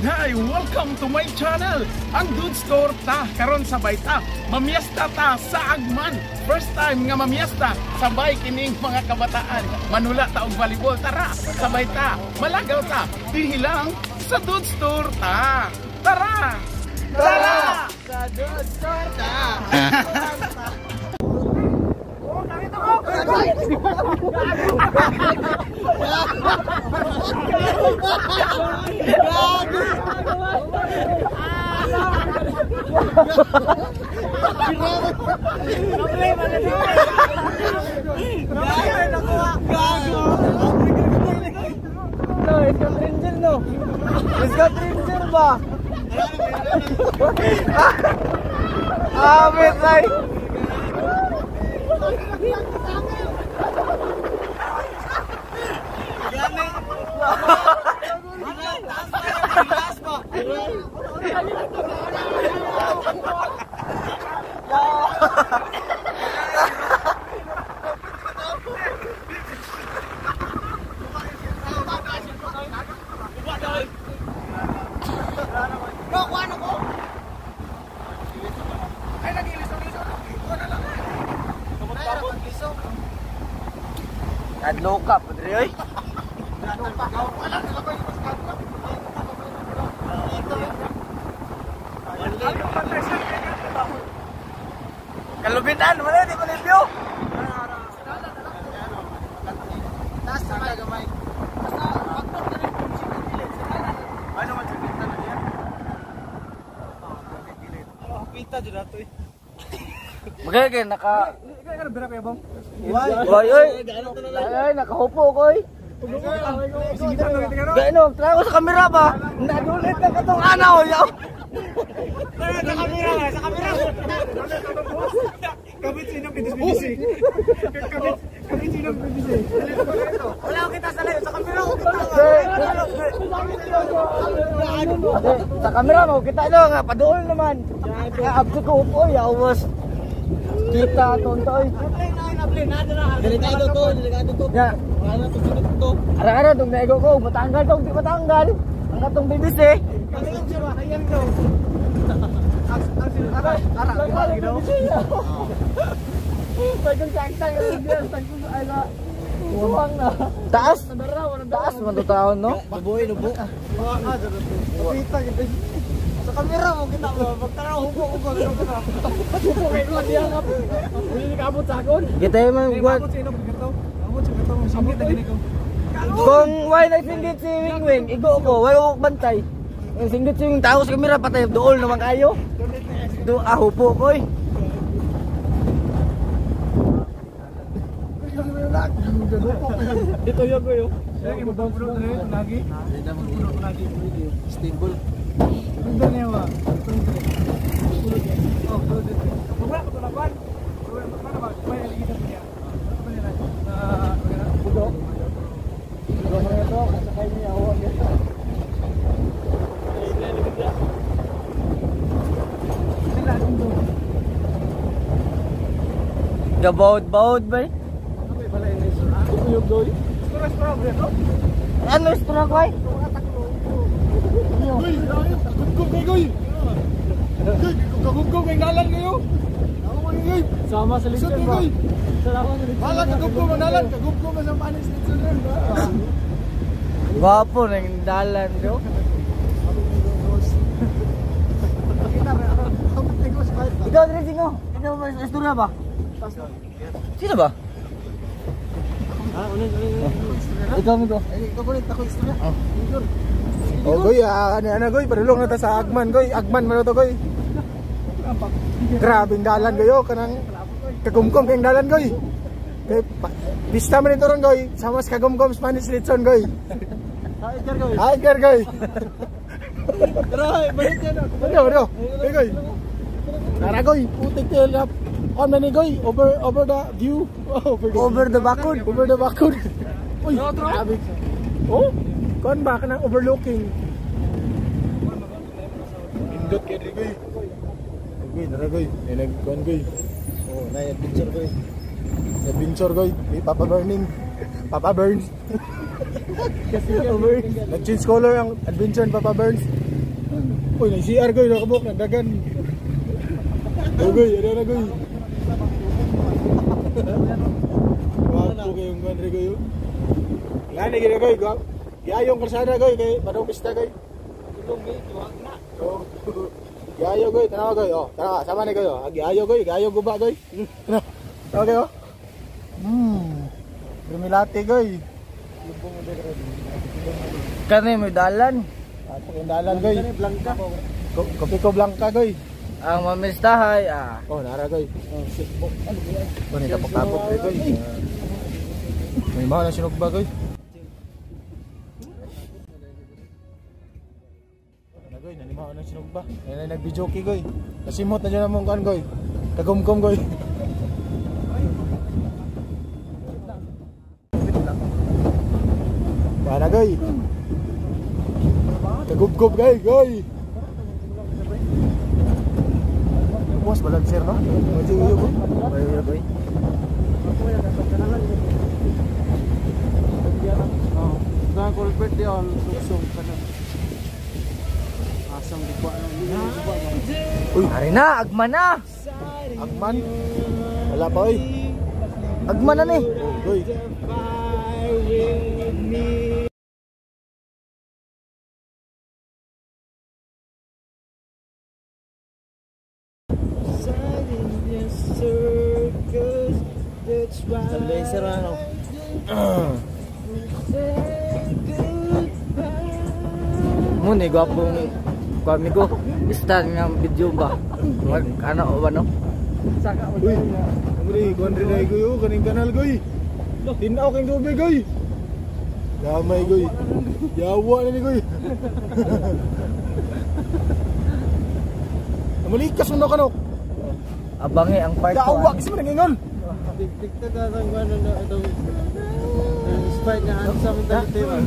Inday! Welcome to my channel! Ang Dudes Torta, karon sabay ta, mamiesta ta sa Agman. First time nga mamiesta, sabay kining mga kabataan. Manula ta og volleyball, tara, sabay ta, malagaw ta, dinhi lang sa Dudes Torta. Tara! Tara! Sa Dudes Torta! No, it's got ranger, no. It's got ranger ba? Ah, wait, like. Adlo ka, padre oy. Kalubitan, wala di ko limpyo. Taas sa gamay. Basta pagpag ka rin kung sino gilid. Ano man sa gilid na niya? Pita dyan nato eh. Magay naka... Why? Oy, oy! Ay, nakahupo ko oy. Gano, try ko sa kamera ba? Nadulit na katong ana oy. Sa kamera, sa kamera. Kabit sino PDC. Kabit sino PDC. Wala ko kita sa layo, sa kamera ko kita. Sa kamera mo kita no nga paduol naman. Abso ko upo yawas. Kita tontoy. Delikado to, delikado to. Ya. Wala to sunod to. Ara-ara tong naigo ko, matanggal tong di matanggal. Ang katong BBC. Ayan ko. Ara, ara, Taas, taas man to taon no? Baboy no bu. Sa kamera mo kita mo, pagtaraw hubo ko ko. Hubo kay ko diya nga. Hindi kaabot sa akon. Kita man guwan. Singit na gani ko. Kung why nagsinggit si Wing Wing, igo ko, why ko bantay. Ang singgit si Wing tao sa kamera patay dool naman kayo. Do ah hupo ko oy. Dito yo ko yo. Lagi. Stable. Gabaod-baod ba? Ano istura ko ay? Sama sa lechon ba? Wala kagugko manalan, kagugko man sa panis lechon ron. Gwapo nang dalan do. Ikaw diri singo. Ikaw ba istura ba? Sino ba? Ah, unin. Ikaw mo ko. Ikaw ko rin ako istura. Oh, goy, ano goy, padulong na ta sa Agman, goy. Agman man to, goy. Grabe ang dalan goy, oh, kanang kagumkom kay dalan goy. Kay pista man ito ron goy, sama sa kagumkom Spanish litson goy. Hi, goy. Hi, goy. Tara, balik yan. Ano, ano? Hey, goy. Tara goy, putik tayo na. On man goy, over the view. Over the bakod. Over the bakod. Uy, grabe. Oh, kon ba kanang overlooking. Indot kay diri goy. Goy, tara goy. May nagkuan goy. Oh, na adventure goy. Adventure goy. May Papa Burning. Papa Burns. Nag-change color ang adventure ni Papa Burns. Uy, na CR goy, nakabok nagdagan. Oh, goy, ano na goy. Gwapo kayong kuan re goy. Lani gid goy, gwapo. Gayong kalsada goy kay padong pista goy. Oh. Gayo goy, tanawa goy. Oh, tanawa, sama ni goy. Oh. Gayo goy, gayo guba goy. Okay oh. Primilate goy. Kani may dalan. Ato yung dalan goy. Kopiko Blanca goy. Ang mamistahay ah. Oh, nara goy. Oh, oh ni tapok-tapok goy. May mga na sinugba goy. Goy, nanimao na sinugba. Nay nagbijoki goy. Kasimot na dyan among kuan goy. Kagumgum goy. Para goy. Kagubgob goy, goy. Boss balancer no? Medyo uyo goy. Uyo goy. Oh, na culprit di on suksong kana. Asang gugba na. Uy, ari na, agman na. Agman. Wala pa oy. Agman na ni. Goy. Sa laser ano. Mo ni gwapong kami ko. Stand nga video ba? Mag ano o ano? Uy, amri, kuan rin ay goy, kaning kanal goy. Tinaw kang tubig goy. Gamay goy. Yawa na ni goy. Malikas mo na kanok. Abangi ang part 2. Yawa kasi mo nangingon. Tigtigta ka ng ano na itong Sprite nga handsome mentality ba?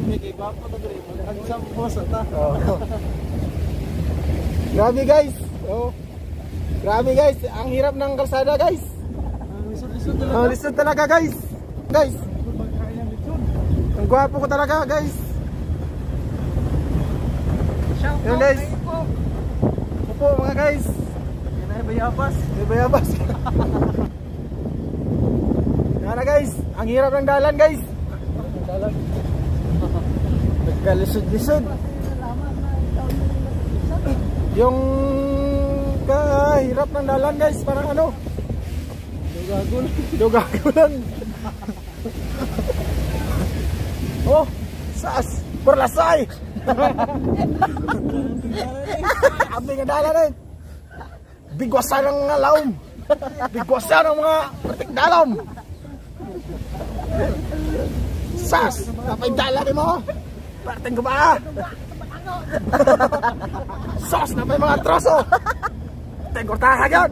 May gwapo to diri, handsome po sa ta. Grabe guys. Oh. Grabe guys, ang hirap ng kalsada guys. Ang lisod-lisod talaga. Ang lisod talaga guys. Guys. Ang gwapo ko talaga guys. Yan guys. Opo mga guys. Yan ay bayabas. May bayabas. Yan na guys, ang hirap ng dalan guys. Nagkalisod-lisod. Yung kahirap ng dalan guys, parang ano? Dugago lang. Dugago lang. Oh, sas, berlasay. Abi nga dalan eh. Bigwasan ng mga laom. Bigwasan ng mga pertik dalom. Sas, napay dalan mo. Perting ko ba? Sos, napay mga troso. Tengkortaha yun.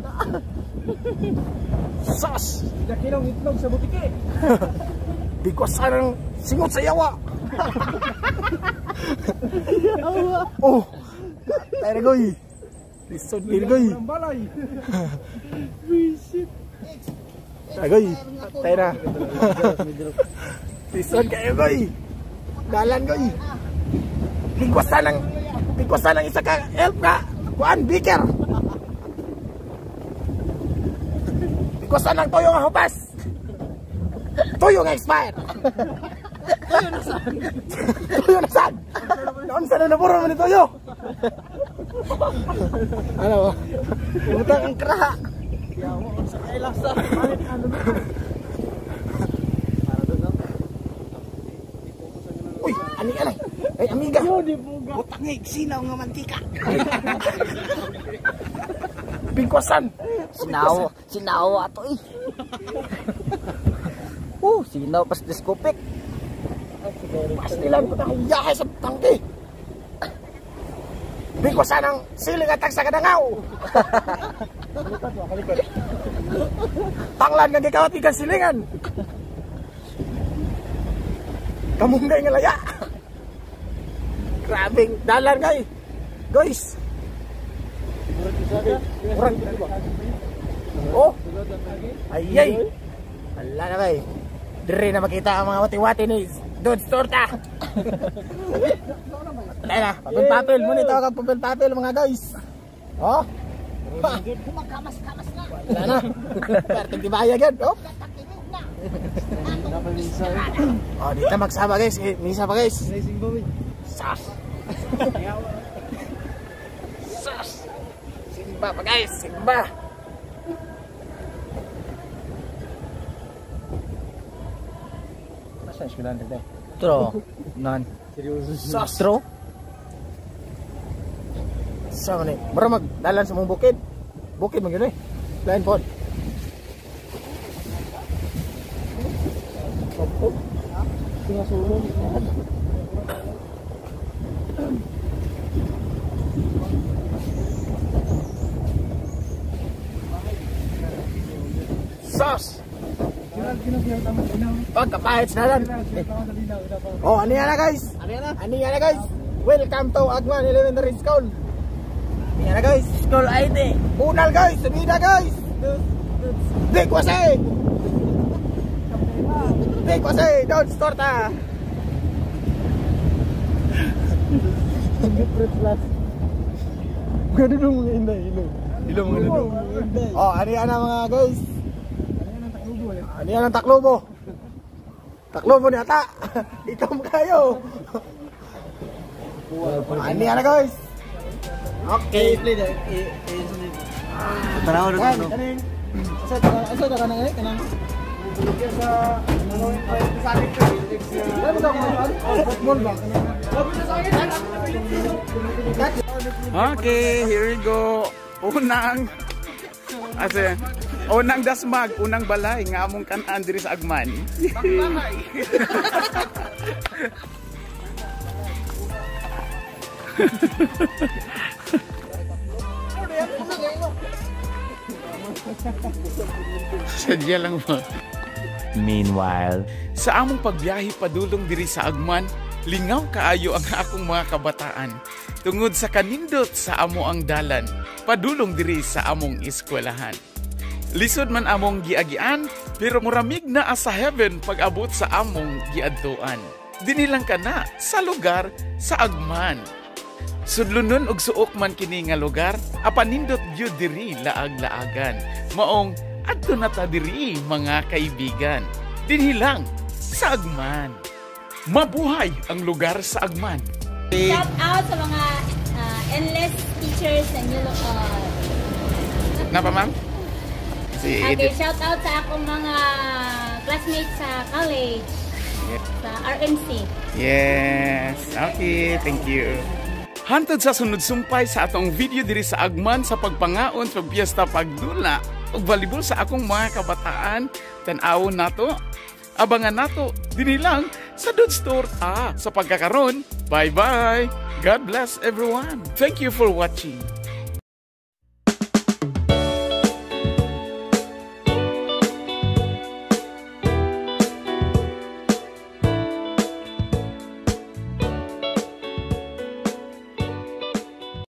Sos. Laki ng itlog sa butiki. Bigwasan ng singot sa yawa. Oh, tayo na goy. Lisod din goy. Balay. Visit. Agoy, tayo na. Lisod kayo goy. Dalan goy. Bigwasan ng isa ka elf ka. Kuan biker. Bigwasan ng toyo nga hupas. Toyo nga expired. Toyo na saan? Toyo na saan? Noon sa naburo mo ni Toyo. Ano ba? Butang ang kraha. Yawa sa kailasa. Uy, ani ani. Ay amiga. Butang eh, sinaw nga mantika. Bigwasan. Sinaw, sinaw ato eh. Sinaw pas diskopik. Pastilan ko na akong yahe sa tangke. Bigwasan ang siling at sa kadangaw. Tanglan nga gikawat ikan silingan. Kamunggay nga laya. Grabing dalan kay. Guys. Murag. Oh. Ay ay. Wala na kay. Dire na makita ang mga wati-wati ni Dudes Torta. Wala na, papel-papel. Muna tawag ang papel-papel mga guys. Oh. Kumakamas-kamas na. Wala na. Perting tibaya agad. Oh. Oh, dito magsama guys. Eh, misa pa guys. Sas. Sas. Simba pa guys, simba. Asa eskwelahan dito? Tro. Nan. Sas. Tro. Sa man eh. Mura magdalan sa mong bukid. Bukid man gyud eh. Lain pod. Sos! Pagkapahit sa dalan. Oh, ano yan na guys? Ano yan na guys? Welcome to Agman Elementary School. Ano yan na guys? School ID. Unal guys, sumida guys. Big wasi. Big wasi, don't storta. Ganun ang mga inday, ilo. Ilo mga dudong. Oh, ano yan na mga guys? Ano yan ang taklobo? Taklobo ni ata. Itom kayo. Ano yan na guys? Okay. Tanaw na Kan, kaning. Asa ta kanang eh kanang. Football ba? Okay, here we go. Unang ase, unang dasmag, unang balay nga among kan-an diri sa Agman. Sadya lang ba? Meanwhile. Sa among pagbiyahe padulong diri sa Agman, lingaw kaayo ang akong mga kabataan. Tungod sa kanindot sa amo ang dalan, padulong diri sa among eskwelahan. Lisod man among giagian, pero muramig na sa heaven pag-abot sa among giadtuan. Dinilang ka na sa lugar sa Agman. Sudlonon og suok man kini nga lugar, apan nindot gyud diri laag-laagan. Maong adto na ta diri mga kaibigan. Dinhi lang sa Agman. Mabuhay ang lugar sa Agman. Shout out sa mga endless teachers sa New Napa ma'am? Si Okay, Edith. shout out sa akong mga classmates sa college, sa RMC. Yes. Okay, thank you. Hantod sa sunod sumpay sa atong video diri sa Agman sa pagpangaon, pagpiesta, pagdula ug volleyball sa akong mga kabataan. Tan-awon nato. Abangan nato dinhi lang sa Dudes Torta. Sa pagkakaron, bye-bye. God bless everyone. Thank you for watching.